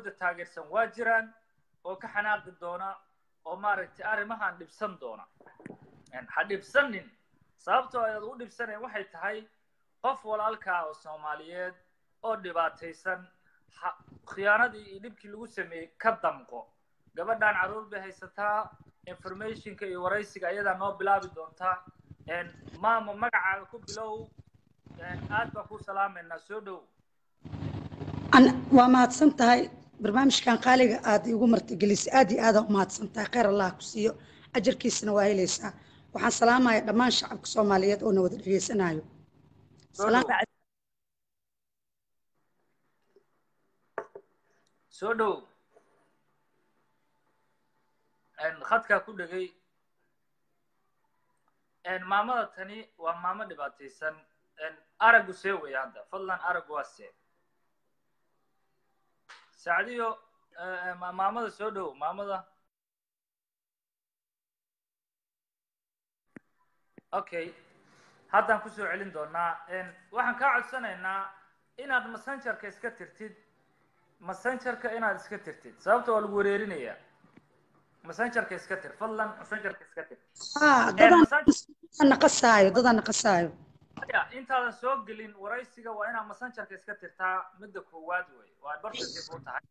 Taageersan waa jiraan oo ka xanaaqi doona oo maaragtay arrimahan dhibsan doona. Ha dhibsanin. Sababtoo ayaad u dhibsanayn waxay tahay qof walaalkaa oo Soomaaliyeed oo dhibaataysan khiyaanadii iyo dhibkii lagu sameeyey ka damqo. Gabadhan carruur bay haysataa. Informationka iyo waraysiga ayadaa noo bilaabi doontaa. Maama, magacaaga ku bilow. Aad baan kuu salaamaynaa, soo dhow. Waa mahadsan tahay. Barnaamijkan qaaliga aad igu martigelisay aad iyo aada u mahadsan tahay. Khayr Allah ku siiyo, ajarkiisana waa helaysaa. Waxaan salaamaya dhammaan shacabka Soomaaliyeed oo na wada dhegeysanayo. Soo dhow, soo dhow. Khadkaa ku dhegay. Maamada tani waa maamo dhibaataysan. Araggu see weya hadda? Fadlan, araggu waa see? Sacdiyo, maamada soo dhow, maamada. Okay, haddaan kusoo celin doonaa. Waxaan kaa codsanaynaa inaad Messengerka iska tirtid, Messengerka inaad iska tirtid, sababta waa lagu wareerinayaa. Messengerka iska tir, fadlan, Messengerka iska tir. Dadaan naqasaayo, dadaan naqasaayo. Intaadan soo gelin waraysiga waa inaad Messengerka iska tirtaa. Midda koowaad wey waa bartasiif u tahay.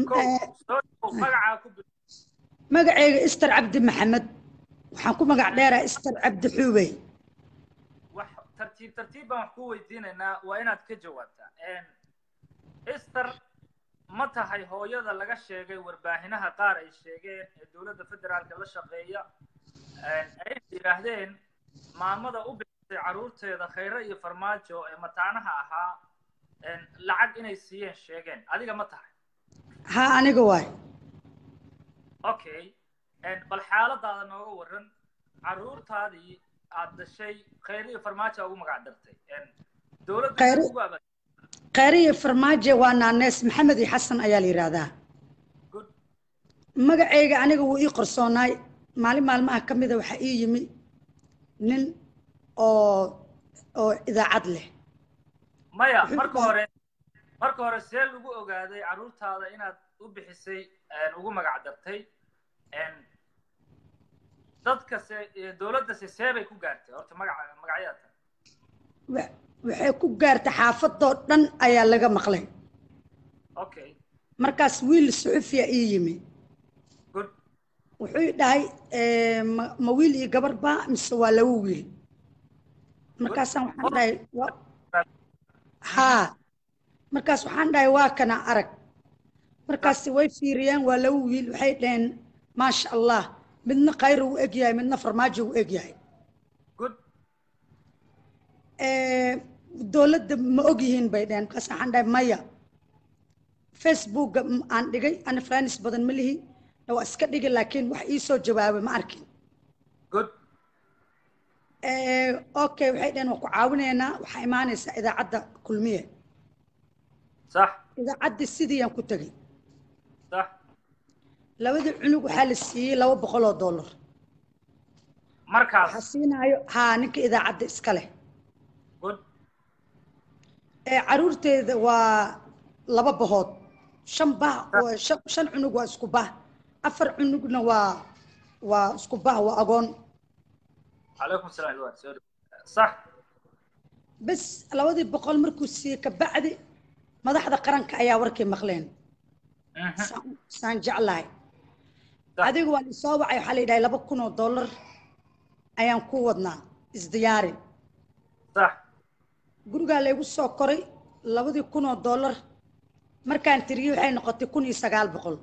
Kow, soo dhow, magacaa ku bil. Magacayga Ister Cabdi Maxamed, waxaan ku magac dheeraa Ister Cabdi Xuubey. Wax tartiib tartiib baan wax ku weydiinaynaa, waa inaad ka jawaabtaa. Ester, ma tahay hooyada laga sheegay warbaahinaha qaar ay sheegeen ee dowladda federaalka la shaqeeya ay yidhaahdeen maamada u bixisay carruurteeda Khayre iyo Farmaajo ee mataanaha ahaa lacag inay siiyeen sheegeen? Adiga ma tahay? Haa, aniga waay. Okay, bal xaaladaada nooga waran. Carruurtaadii aad dhashay Khayre iyo Farmaajo ugu magac dartay, dowladda ugu abaal. Khayre iyo Farmaajo waa naanees, Maxamed iyo Xasan ayaa la yidhaahdaa. Good. Magacayga aniga wuu ii qarsoonaay. Maalin maalmaha ka mida waxaa ii yimi nin oo idaacad leh. Maya, marka hore see lagu ogaaday carruurtaada inaad u bixisay, ugu magac dartay? Dadka se, dowladda se, see bay ku gaartay horta magaca magacyada tan? Waxay ku gaartay xaafadoo dhan ayaa laga maqlay. Markaas wiil suxufiya ii yimi. Wuxuu i dhahay, ma wiil iyo gabar ba mise waa laba wiil? Markaasaan waxaan dhahay haa. Markaas waxaan dhahay, waa kana arag. Markaasi way fiiriyeen, waa laba wiil. Waxay dhaheen, maasha Allah, midna Khayr uu eg yahay, midna Farmaajo uu eg yahay. Dowladda ma og yihiin bay dhaheen. Markaas waxaan dhahay, maya. Facebooka aan dhigay ana friends badan ma lihi, waa iska dhigi, laakiin wax ii soo jawaabay ma arkin. Okay, waxay dhaheen, waan ku caawinaynaa, waxaa imaanaysaa idaacadda Kulmiye. Idaacaddii sidii aan ku tegey. Labadii cunug waxaa la siiyey $200. Markaas waxaa siinaayo haa ninka idaacadda iska leh. Caruurteeda waa laba bahood, shan bah, shan cunug waa isku bah, afar cunugna waa isku bah, waa agoon. Calaykum salaam, ilwaan soo dhow. Sax. Bes, 200 markuu siiyey kabacdi madaxda qaranka ayaa warkii maqleen. Saan jeclahay. Adiga waa lisoo wacay, waxaa la yidhahay $2,000 ayaan ku wadnaa, isdiyaari. Gurigaa laygu soo koray. 2,000 markaan tiriyey waxay noqotay 1900.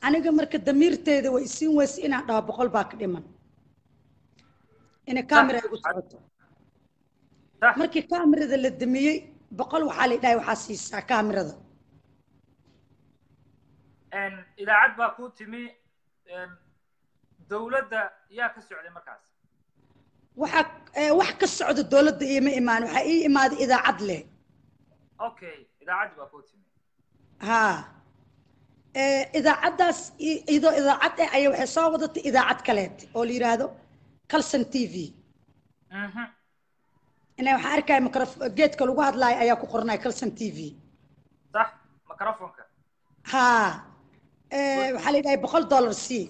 Aniga marka damiirteeda way isiin weyse inaan dhaho 100 baa ka dhiman, inay camera igu socoto. Markii kamerada la damiyey 100 waxaa la dhahay waxaa siisaa kamerada. Idaacad baa kuu timi. Dowladda yaa ka socday markaas? Waxa wax ka socda dowladda iima imaan, waxaa ii imaaday idaacad leh. Okay, idaacad baa kuu timi. Haa, idaacaddaas iyadoo idaacad ah ayaa waxay soo wadatay idaacad kaleet oo la yidhaahdo Calson TV. Inay waxaan arkaya microf geedka lagu hadlaayo ayaa ku qoranaya Calson TV. Sax, microphone-ka. Haa, waxaa la yidhahay $100 sii.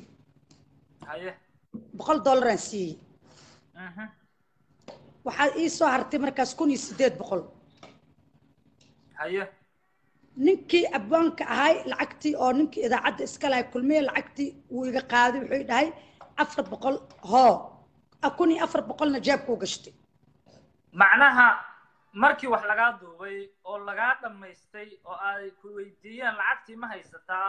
Haye. $100 aan siiyey. Waxaa ii soo hartay markaas 1800. Haye. Ninkii abwaanka ahay lacagtii oo ninkii idaacadda iska lahay Kulmiye lacagtii wuu iga qaaday. Wuxuu dhahay 400 hoo, 1400-na jeebkuu gashtay. Macnaha markii wax lagaa duubay oo lagaa dhammaystay oo ay ku weydiiyeen lacagtii ma haysataa,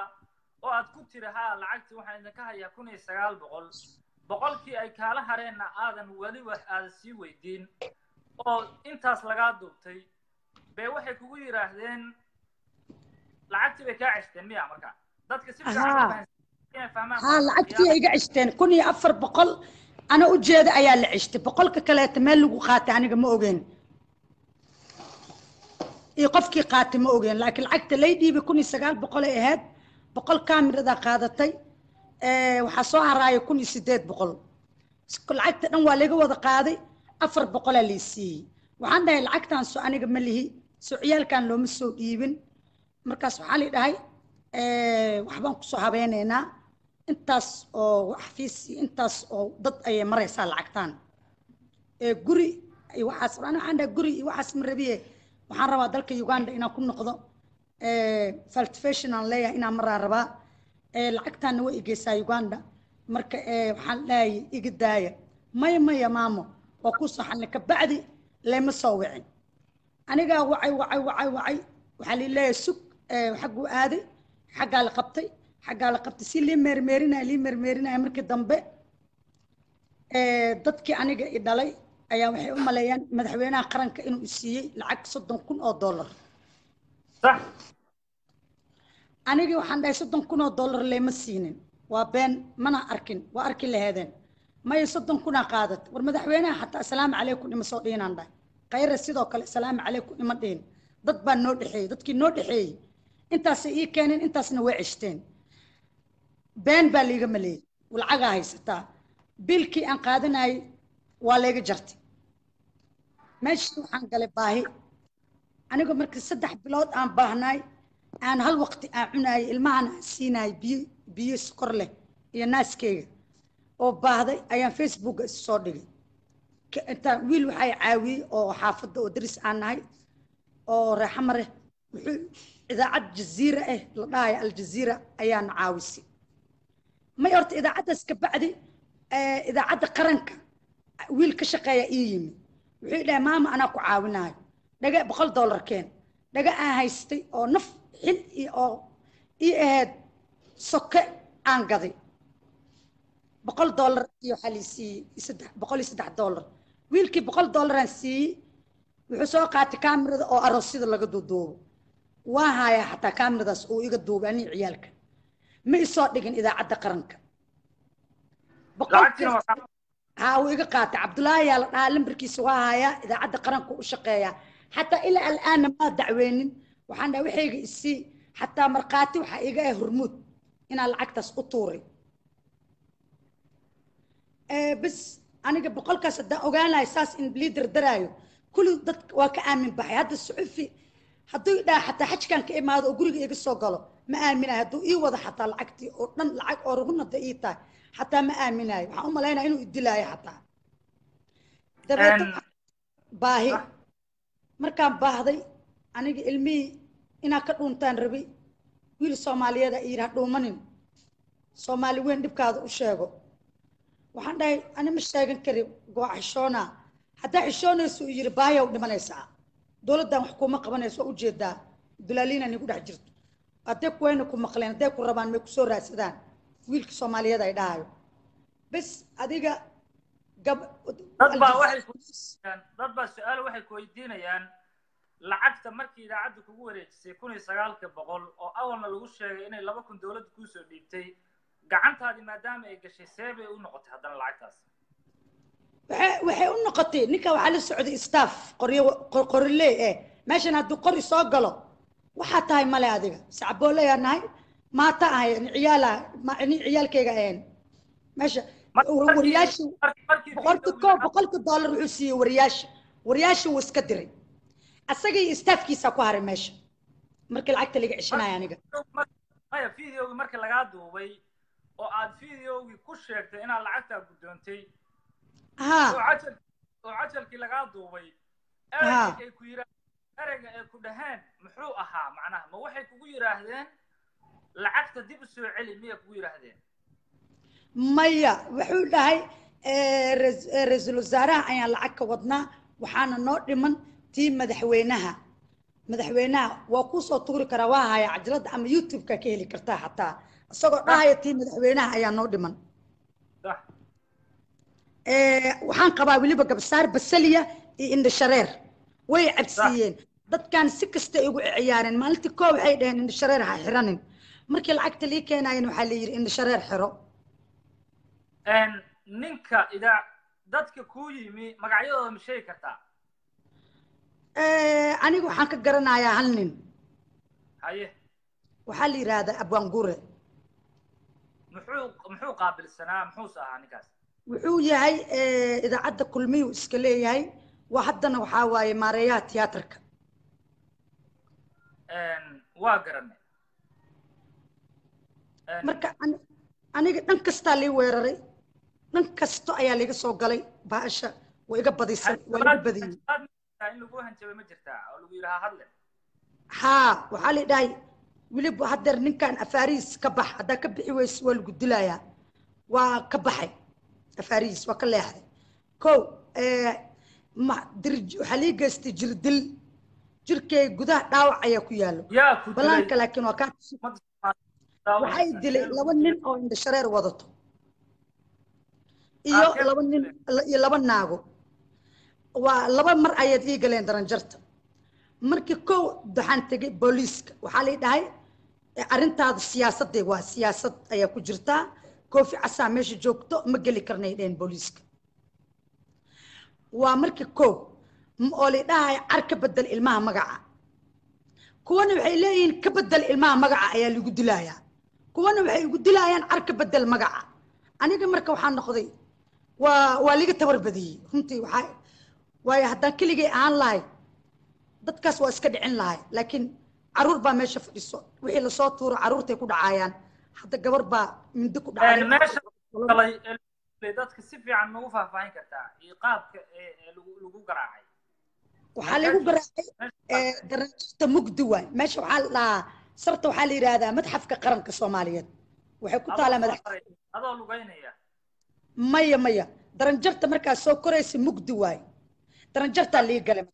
oo aad ku tiri haa, lacagtii waxaan idinka hayaa 1900, boqolkii ay kaala hareenna aadan weli wax aadan sii weydiin, oo intaas lagaa duubtay bay waxay kugu yidhaahdeen lacagtii bay kaa ceshteen miya? Marka dadka si fiican inay fahmaan. Haa, lacagtii ay iga ceshteen 1400 ana ujeeda ayaa la ceshtay. Boqolka kaleeta meel lagu qaatay aniga ma ogeen, iyo qofkii qaatay ma ogeen, laakiin lacagta lay dhiibay 1900 ay ahayd. 100 kaamiradaa qaadatay, waxaa soo haraaya 1800. Lacagta dhan waa laga wada qaaday, 400-aa lay siiyey. Waxaan dhahay lacagtaan soo aniga ma lihi, soo ciyaalkan looma soo dhiibin. Markaas waxaa la dhahay waxbaan kusoo habeynaynaa, intaas oo xafiis iyo intaas oo dad ayay maraysaa lacagtaan, guri iyo waxaas. Ana waxaan dhahay guri iyo waxaas ma rabiye, waxaan rabaa dalka Uganda inaan ku noqdo, cultivation aan leeyahay inaan maraa rabaa, lacagtaana way igeysaa Uganda. Marka waxaan dhahay iga daaya. Maya maya maamo, waa ku soo xalnay. Kabacdi lema soo wicin, anigaa wacay wacay wacay wacay. Waxaa lii leeyahay sug, xagguu aaday, xaggaa la qabtay, xaggaa la qabtay, si lii meermeerinaya lii meermeerinaya. Markii dambe dadkii aniga i dhalay ayaa waxay u maleeyaan madaxweynaha qaranka inuu i siiyey lacag $30,000. Sax. Anigii waxaan dhahay $30,000 leema siinin, waa been, mana arkin, waa arki laheedeen. Maya, 30,000-aa qaadat. War madaxweynaha xataa asalaamu calaykum ima soo dhihinaan dhahay. Khayre sidoo kale asalaamu calaykum ima dhihin. Dad baa noo dhexeeyey, dadkii noo dhexeeyey intaasay ii keeneen, intaasna way ceshteen. Been baa liiga maleeyey, lacagaa haysataa. Biilkii aan qaadanayay waa layga jartay. Meeshii waxaan galay baahi. Anigoo markii 3 bilood aan baahnaay, aan hal waqti aan cunaayay, ilmahana aan siinaayay biyo biyo sokor leh iyo naaskeyga, oo baahday ayaan Facebooka isu soo dhigay. Intaan wiil waxay caawiyey oo xaafadda oo daris aan nahay oo reexamare, wuxuu idaacad Jaziira ah la dhahayo Aljaziira ayaana caawisay. May horta idaacaddaas ka bacdi idaacadda qaranka wiil ka shaqeeya ii yimi. Wuxuu dhahay maama anaa ku caawinaayo, dhaga $100 keen. Dhaga aan haystay oo naf xil iyo oo ii ahayd soke aan gaday $100 iyo waxaa lii siiyey $103. Wiilkii $100 aan siiyey, wuxuu soo qaatay kaamirada oo aroosyada laga duuduubo. Waa hayaa xataa kaamiradaas uu iga duubay anii ciyaalka. Ma isoo dhigin idaacadda qaranka. Haa, wuu iga qaatay. Cabdulaahi yaa la dhahaa, lambarkiisa waa hayaa, idaacadda qaranka u shaqeeyaa. Xataa ilaa al'aana maa dacweynin. Waxaan dhahay waxayga isii. Xataa markhaati waxaa iga ah Hormuud inaan lacagtaas u tuuray. Bas aniga boqolkaas haddaan ogaan lahay saas in lii dardaraayo, kulli dad waa ka aamin baxay. Hadda suxufi hadduu idhaha xataa xajkan ka imaado oo guriga iga soo galo, ma aaminayo. Hadduu ii wado xataa lacagtii oo dhan, lacag oo run hadda ii tahay xataa ma aaminayo. Waxaan u malaynaya inuu idilaayo xataa. Dabeeto baahi markaan baahday, aniga ilmihii inaan ka dhuuntaan rabay. Wiil Soomaaliyeed aa yidhi ha dhuumanin, Soomaali weyn dhibkaada u sheego. Waxaan dhahay ani ma sheegan kari, waa xishoonaa. Haddaa xishoonayso, uu yidhi, baahiya u dhimanaysaa, dowladdan wax kuma qabanayso, waa ujeedaa dulaaliina nigu dhex jirto. Hadday kuwayna ku maqleen, hadday ku rabaan may kusoo raadsadaan. Wiilka Soomaaliyeed ay dhahayo bas adiga gab. Dad baa waxay dad baa su-aal waxay ku weydiinayaan lacagta markii idaacadda kugu wareejisay 1900 oo awalna lagu sheegay inay 2000 dowladda kuusoo dhiibtay, gacantaadii maadaama ay gashay, see bay u noqotay haddana lacagtaas? Waxay u noqotay ninka waxaa la socday staff qoryo qoriley eh. Meeshan hadduu qori soo galo waxaa tahay male, adiga sacbooleyaa nahay, maata ahay ciyaala ni ciyaalkayga ahayn meesha. Wariyaasha boqolka koo boqolka dollar wuxuu siiyey wariyaasha, wariyaasha wuu iska diray, asaga iyo staffkiisa ku haray meesha. Markii lacagta laga ceshanaya aniga. Maya, videogii markii lagaa duubay oo aad videogii ku sheegtay inaad lacagtaa guddoontay, oo cajalkii lagaa duubay, ereyga ay ku yira, ereyga ay ku dhaheen muxuu ahaa? Macnaha, ma waxay kugu yidhaahdeen lacagta dib u soo celi miyay kugu yidhaahdeen? Maya, wuxuu dhahay ra-iisul wasaaraha ayaan lacag ka wadnaa, waxaana noo dhiman tii madaxweynaha. Madaxweynaha waa kuusoo tuuri karaa, waa haya cajalada ama YouTube-ka ka heli kartaa xataa, isagoo dhahaya tii madaxweynaha ayaa noo dhiman. Waxaan qabaa weliba gabsaar basaliya iyo indhashareer. Way cabsiiyeen dadkan, si kasta igu ciyaareen. Maalintii koo waxay dhaheen indhashareer ha xiranin, markii lacagta lii keenaayeen waxaa la yidhi indhashareer xiro. Ninka idaa dadka kuu yimi magacyadooda ma sheegi kartaa? Aniga waxaan ka garanayaa hal nin. Haye. Waxaa la yidhaahdaa Abwaangure. Muxuu qaabilsanaa, muxuuse ahaa ninkaas? Wuxuu yahay idaacadda Kulmiyuu iska leeyahay, waa haddana waxaa waaye maareeyaha tiyaatarka. Waa garanay. Marka aniga dhan kastaa lii weeraray, dhan kasto ayaa liiga soo galay. Baasha waa iga badisay, waa iga badiyey. In lagu hanjabay ma jirtaa oo lagu yidhaha hadle? Haa, waxaa la dhahay weliba haddeer ninkan afaarihiis ka bax, haddaa ka bixi weyso waa lagu dilayaa. Waa ka baxay afaarihiis, waa ka leexday. Kow waxaa lii geystay jirdil, jirkay gudaha dhaawac ayaa ku yaallo balaanka, laakiin waa kaa waxay dilay laba nin oo indhashareer wadato iyo laba nin iyo laba naago. Waa laba mar ayaad ii galeen daranjarta. Markii kow waxaan tegay booliiska, waxaa lay dhahay arrintaada siyaasadday, waa siyaasad ayaa ku jirtaa, koofi casaa meesha joogto, ma geli karnay dheheen booliiska. Waa markii kow oo lay dhahay car ka bedel ilmaha magaca. Kuwana waxay leeyihiin ka bedel ilmaha magaca ayaa lagu dilayaa, kuwana waxay igu dilayaan car ka bedel magaca. Aniga marka waxaa noqday waa liga tabar badiyey runtii. Waxaa waayo haddaan keligay ahaan lahay dadkaas waa iska dhicin lahay, laakiin caruur baa meesha fadhiso, wixii lasoo tuuro caruurtay ku dhacayaan. Hadda gabar baa mindi ku dhacday meesha. Dadka si fiican magu faahfaahin kartaa iyo qaabka lagu garaacay? Waxaa lagu garaacay darajarta mugdi waay. Meesha waxaa la dhahaa sarta, waxaa la yidhaahdaa Madxafka Qaranka Soomaaliyeed, waxay ku taalaa madax. Adoo lugaynaya? Maya maya, daranjarta markaa soo koraysa mugdi waay, daranjartaa lii galay.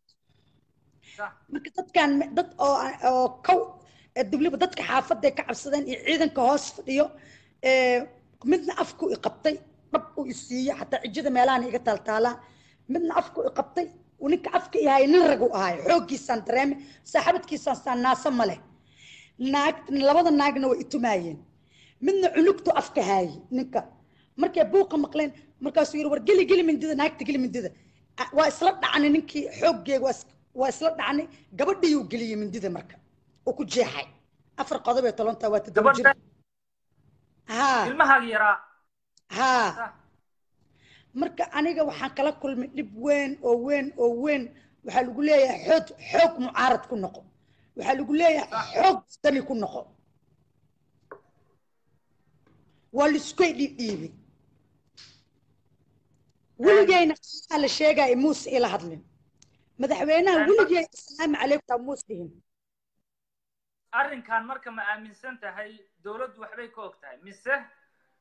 Marka dadkan dad oo kow dubliba dadka xaafadday ka cabsadeen iyo ciidanka hoos fadhiyo. Midna afku i qabtay, dhab uu i siiyey, xataa cijida meelahan iga taaltaalaa. Midna afku i qabtay, ninka afka i hayay nin rag u ahay, xooggiisaan dareemay, saaxiibadkiisaan saan naasa ma leh. Naag, labada naagna way itumaayeen, midna cunugtu afka haayay. Ninka markay buuqa maqleen markaasuu yidhi war geli geli mindida, naagta geli mindida. Waa isla dhacnay, ninkii xooggeega waa isla dhacnay, gabadhiyuu geliyey mindida, marka uu ku jeexay 4 qodob ee tolonta, waa 7 jir. Haa, ilmahaaga yaraa? Haa. Marka aniga waxaan kala kulmay dhib weyn oo weyn oo weyn. Waxaa lagu leeyahay xoog xoog mucaarad ku noqo, waxaa lagu leeyahay xoog dani ku noqo, waa laiskay dhiibdhiibay. Weligeyna la sheegaya muuse ila hadlin madaxweynaha, weligey asalaamu calaykum muuse dhihin. Arrinkan marka ma aaminsan tahay dowladdu waxbay ka og tahay, mise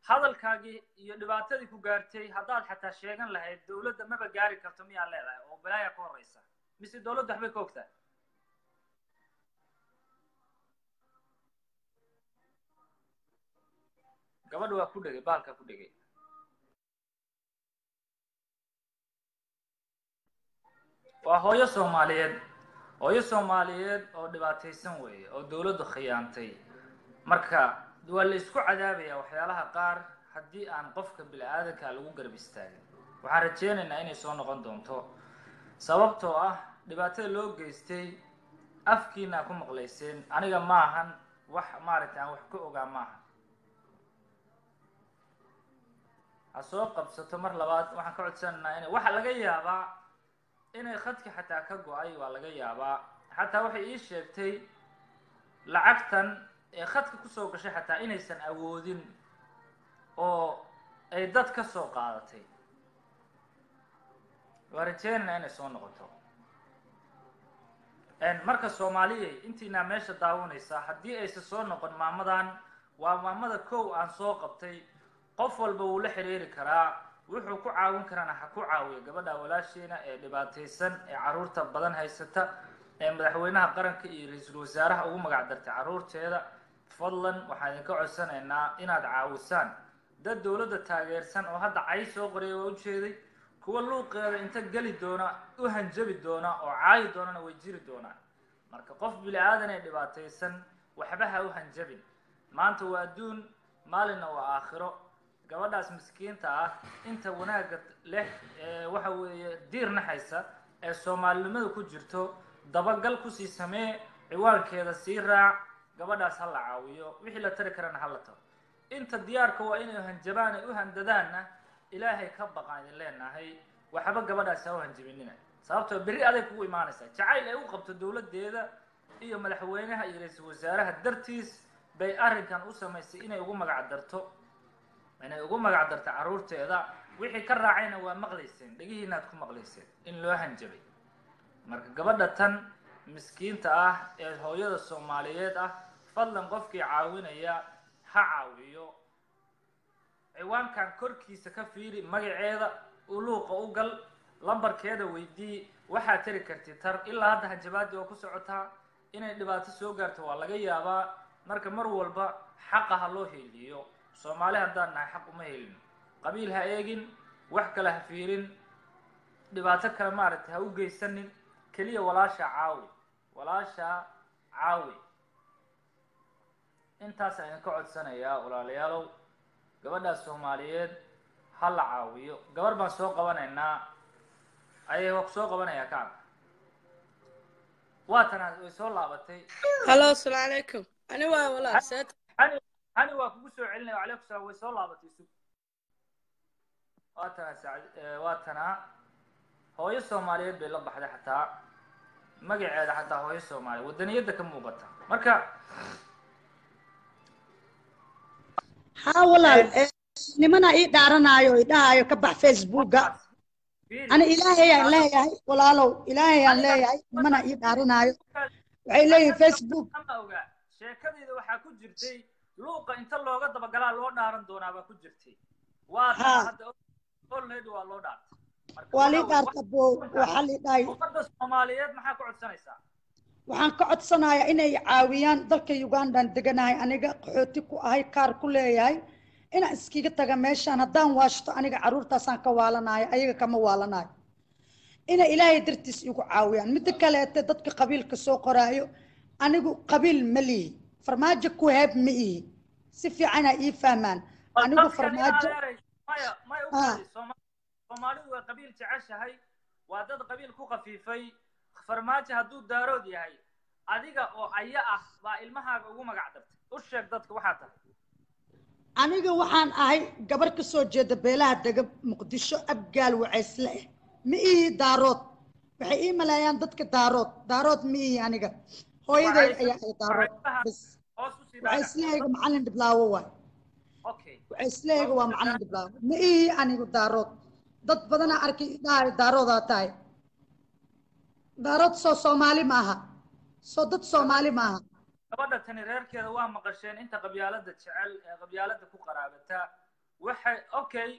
hadalkaagii iyo dhibaatadii ku gaartay haddaad xataa sheegan lahayd dowladda maba gaari karto miyaa leedahay oo balaaya ka horreysa, mise dowladdu waxbay ka og tahay? Gabadha waa ku dhegay, baalkaa ku dhegay. Waa hooyo Soomaaliyeed, hooyo Soomaaliyeed oo dhibaataysan weeye oo dowladdu khiyaantay. Marka waa la isku cadaabaya waxyaalaha qaar haddii aan qofka bini-aadanka lagu garab istaagin. Waxaan rajeynaynaa inay soo noqon doonto, sababtoo ah dhibaatada loo geystay afkiina ku maqlayseen. Aniga maahan wax maaragtay aan wax ka ogaa maahan. Ha soo qabsato mar labaad, waxaan ka codsanaynaa inay, waxa laga yaabaa inay khadka xataa ka go-ay, waa laga yaabaa. Xataa waxay ii sheegtay Lacagtan ee khadka kusoo gashay xataa inaysan awoodin oo ay dad ka soo qaadatay. Waa rajeynayna inay soo noqoto. Marka Soomaaliyay, intiinaa meesha daawanaysa, haddii aysan soo noqon maamadan, waa maamada kow aan soo qabtay. Qof walba wuu la xiriiri karaa, wuxuu ku caawin karaana ha ku caawiyo gabadha walaasheena ee dhibaataysan ee carruurta badan haysata, ee madaxweynaha qaranka iyo ra-iisul wasaaraha ugu magac dartay carruurteeda. Fadlan, waxaan idinka codsanaynaa inaad caawisaan. Dad dowladda taageersan oo hadda cay soo qoraya waa ujeeday, kuwa luuqeeda inta geli doona u hanjabi doona oo caayi doonana way jiri doonaan. Marka qof bini aadan ee dhibaataysan waxba ha u hanjabin. Maanta waa adduun, maalinna waa aakhiro. Gabadhaas miskiinta ah, inta wanaagga leh ee waxa weeye diir naxaysa ee Soomaalinimada ku jirto, dabagal kusii samee, ciwaankeeda sii raac. Gabadhaas ha la caawiyo, wixii la tari karana ha la taro. Inta diyaarka waa inay hanjabaan ay u handadaanna, Ilaahay ka baqaan idin leenahay. Waxba gabadhaas ha u hanjabinina, sababtoo berri aday kugu imaanaysaa. Jacayl ay u qabto dowladdeeda iyo madaxweynaha iyo ra-iisul wasaaraha dartiis bay arrinkan u samaysay, inay ugu magac darto carruurteeda. Wixii ka raacayna waa maqlayseen, dhegihiinaad ku maqlayseen in loo hanjabay. Marka gabadha tan miskiinta ah ee hooyada Soomaaliyeed ah, fadlan, qofkii caawinaya ha caawiyo. Ciwaankan korkiisa ka fiiri magaceeda, uluuqa u gal, lambarkeeda weydii, waxaad tari kartid tar. Ilaa hadda hanjabaadii oo ku socotaa, inay dhibaato soo gaarto waa laga yaabaa. Marka mar walba xaqa ha loo heeliyo. Soomaali haddaan nahay, xaq uma helino. Qabiil ha eegin, wax kale ha fiirin, dhibaato kale maaragtay ha u geysanin. Keliya walaasha caawi, walaasha caawi. Intaasaan idinka codsanayaa, walaalayaalow. Gabadhaas Soomaaliyeed ha la caawiyo. Gabar baan soo qabanaynaa. Ayay, waa ku soo qabanayaa kacab. Waa tanaa, way soo laabatay. Halo, asalaamu calaykum. Ani waa walaal seet. Hani, Hani, waa kugu soo celinaya. Wacalaykum salaam. Way soo laabatay, sug. Waa tanaa sacd, waa tanaa. Hooyo Soomaaliyeed bay la baxday, xataa magaceeda, xataa hooyo Soomaaliyeed wadaniyadda ka muuqata. Marka Haa walaal, nimanaa ii dhaaranaayo, ii dhahaayo ka bax Facebooka. Ani Ilaahay aan leeyahay, walaalow, Ilaahay aan leeyahay. Nimanaa ii dhaaranaayo, waxay leeyihiin Facebook. Ama ogaa, sheekadayda waxaa ku jirtay luuqa inta looga dabagalaa loo dhaaran doonaa baa ku jirtay. Waa tan hadda already waa loo dhaartay. Marka Waa lii waxa dhaarta bo, waxaa lii dhahay. Ummadda Soomaaliyeed maxaa ku codsanaysaa? Waxaan ka codsanayaa inay caawiyaan. Dalka Ugandaan deganahay aniga, qaxooti ku ahay, kaar ku leeyahay. Inaan iskiga taga meeshaan haddaan waashto, aniga carruurtaasaan ka waalanayo, ayaga kama waalanayo. Inay Ilaahay dartiis igu caawiyaan. Midda kaleete, dadka qabiilka soo qoraayo, anigu qabiil ma lihi, Farmaajo ku heeb ma ihi. Si fiicana ii fahmaan. Anigu Dadkan Farmaajo adeeray, maya, maya, u kali. Soomaalidu way qabiil jeceshahay, waa dad qabiil ku khafiifay. Farmaajo hadduu Daarood yahay, adiga oo aya ah baa ilmahaaga ugu magac dartay. U sheeg dadka waxaa tahay. Aniga waxaan ahay gabar ka soo jeeda beelaha dega Muqdisho, Abgaal Waceysle ah. Ma ihi Daarood. Waxay ii maleeyaan dadka Daarood. Daarood ma ihi aniga. Hooyaday ayaa ahay Daarood bas. Hoos usii dhaadhac. Waceyslehayga Macalin Dhiblaawo waay. Waceyslehayga waa Macalin Dhiblaawo. Ma ihi anigu Daarood. Dad badanaa arkay dhahay Daaroodaa tahay. Daarood soo Soomaali maaha? Soo dad Soomaali maaha? Gabadha tani reerkeeda waa maqasheen. Inta qabyaalada jecel ee qabyaalada ku qaraabata, waxay okay,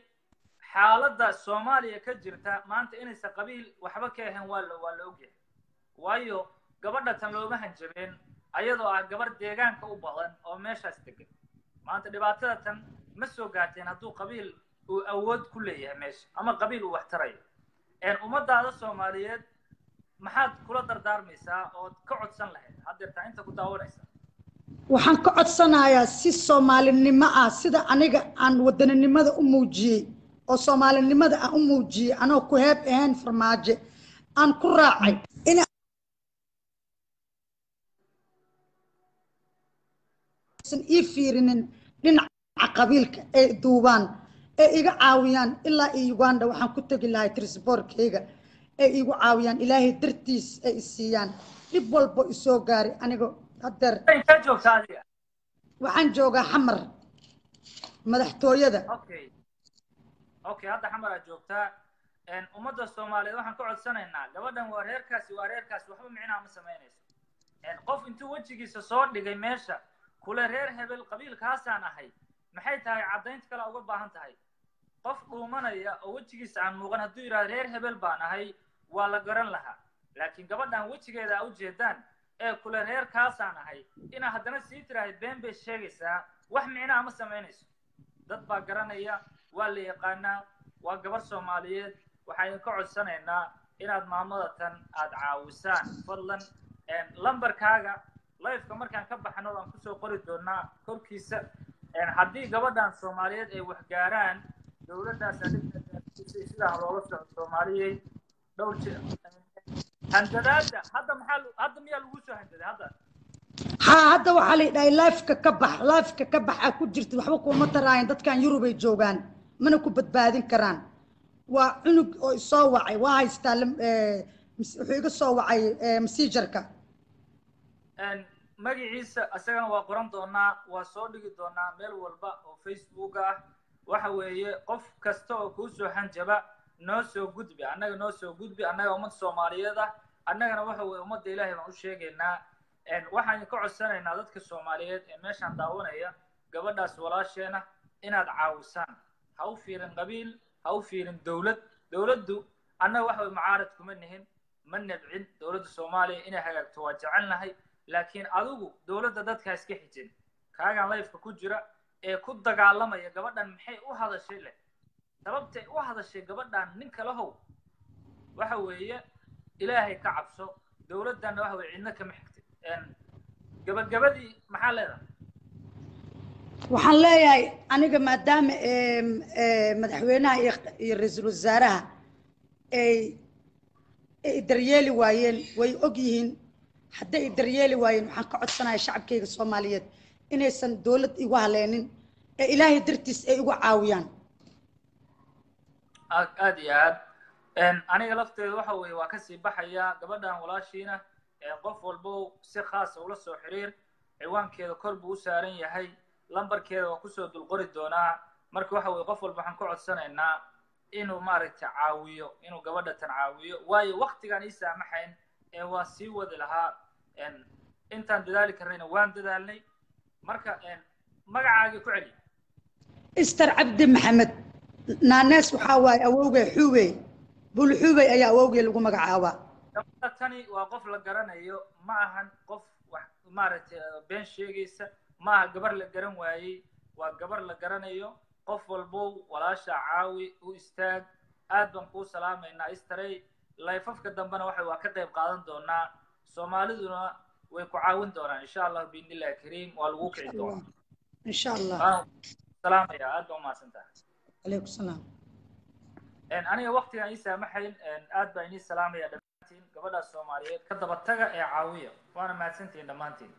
xaaladda Soomaaliya ka jirta maanta inaysan qabiil waxba ka ahayn waa la ogyahay. Waayo, gabadha tan looma hanjabeen ayadoo ah gabar deegaanka u badan oo meeshaas degan. Maanta dhibaatada tan ma soo gaarteen hadduu qabiil uu awood ku leeyahay meesha ama qabiil uu wax tarayo. Ummadaada Soomaaliyeed maxaad kula dardaarmaysaa ood ka codsan lahayd haddeertaa inta ku daawanaysa? Waxaan ka codsanayaa si Soomaalinimo ah, sida aniga aan wadaninimada u muujiyey oo Soomaalinimada aan u muujiyey, anoo ku heeb ahayn Farmaajo aan ku raacay, in aysan ii fiirinin dhinaca qabiilka, ay duubaan ee iga caawiyaan ilaa iyo Uganda. Waxaan ku tegi lahay trisboorkayga ay igu caawiyaan, Ilaahay dartiis ay isiiyaan. Dhib walbo isoo gaaray aniga Haddeer Intee joogtaa adiga? Waxaan joogaa Xamar, madaxtooyada. Okay, hadda Xamar aad joogtaa. Ummadda Soomaaliyeed waxaan ka codsanaynaa, gabadhan waa reerkaasi, waa reerkaasi, waxba micnaha ma samaynayso. Qof intuu wejigiisa soo dhigay meesha kule reer hebel qabiilkaasaan ahay, maxay tahay caddaynta kale uga baahan tahay? Qof dhuumanaya oo wejigiisa aan muuqan hadduu yidhahdo reer hebel baan ahay, waa la garan lahaa. Laakiin gabadhan wejigeeda aa ujeedaan ee kule reerkaasaan ahay, inaa haddana sii tiraahid been bay sheegaysaa, wax micnaha ma samaynayso. Dad baa garanaya, waa la yaqaanaa, waa gabar Soomaaliyeed. Waxaan idinka codsanaynaa inaad maamada tan aad caawisaan fadlan. Lambarkaaga live-ka markaan ka baxno waan kusoo qori doonaa korkiisa. Haddii gabadhan Soomaaliyeed ay wax gaaraan, dowladdaas adhigta sidaa loola socdo. Soomaaliyey, dhowr jeer handadaada hadda maxaa hadda miyaa lagu soo handaday hadda? Haa, hadda waxaa la yidhahay live-ka ka bax, live-ka ka bax aa ku jirta, waxba kuuma taraayan, dadkan Yurubay joogaan, mana ku badbaadin karaan. Waa cunug oo isoo wacay, waa haystaa, wuxuu iga soo wacay Messengerka. Magaciisa isagana waa qoran doonaa, waa soo dhigi doonaa meel walba oo Facebook ah. Waxa weeye, qof kasta oo kuu soo hanjaba noo soo gudbi, annaga noo soo gudbi, annaga ummad Soomaaliyeed ah, annagana waxa weeye ummadda Ilaahay baan u sheegaynaa. Waxaan ka codsanaynaa dadka Soomaaliyeed ee meeshaan daawanaya gabadhaas walaasheena inaad caawisaan. Ha u fiirin qabiil, ha u fiirin dowlad. Dowladdu annaga waxa weye mucaarad kuma nihin, ma nabcin dowladda Soomaaliya, inay hagaagto waa jecelnahay. Laakiin adigu dowladda dadka iska xijin. Kaagan live-ka ku jira ee ku dagaalamaya gabadhan maxay u hadashay leh, sababtay u hadashay gabadhan nin kalahow, waxa weeye Ilaahay ka cabso. Dowladdanna waxa weye cidna kama xigtay. Gabagabadii maxaa leedahay? Waxaan leeyahay aniga, maadaama madaxweynaha iyo ra-iisul wasaaraha ay daryeeli waayeen, way og yihiin hadday i daryeeli waayeen, waxaan ka codsanaya shacabkayga Soomaaliyeed inaysan dowlad igu haleenin ee Ilaahay dartiis ay igu caawiyaan. Aad aad iyo aad. Aniga lafteeda waxa weeye waa kasii baxaya. Gabadhan walaashiina qof walbow si khaasa ula soo xiriir, ciwaankeeda kor buu u saaran yahay, lambarkeeda waa kusoo dulqori doonaa. Marka waxa weye qof walba waxaan ka codsanaynaa inuu maaragtay caawiyo, inuu gabadha tan caawiyo, waayo waktigaan ii saamaxayn ee waa sii wadi lahaa. Intaan dadaali karnayna waan dadaalnay. Marka magacaagii ku celi. Ister Cabdi Maxamed. Naanees waxaa waaye awowgay Xuubey, Bulxuubey ayaa awowgay lagu magacaabaa. Gabadha tani waa qof la garanayo, ma ahan qof wax maaragtay been sheegaysa, ma aha gabar la garan waayey, waa gabar la garanayo. Qof walbow walaasha caawi, u istaag. Aad baan kuu salaamaynaa, Istaray. Live-afka dambena waxa waa ka qayb qaadan doonaa, Soomaaliduna way ku caawin doonaan insha Allah, biidnillahi kariim, waa lagu kici doonaa. Insha Allah. Waan salaamaya, aad baa umahadsan tahay. Calaykum salaam. Aniga waktigaan ii saamaxayn, aad baan inii salaamaya dhammaantiin. Gabadhaas Soomaaliyeed ka daba taga ee caawiya, waana mahadsantihiin dhammaantiin.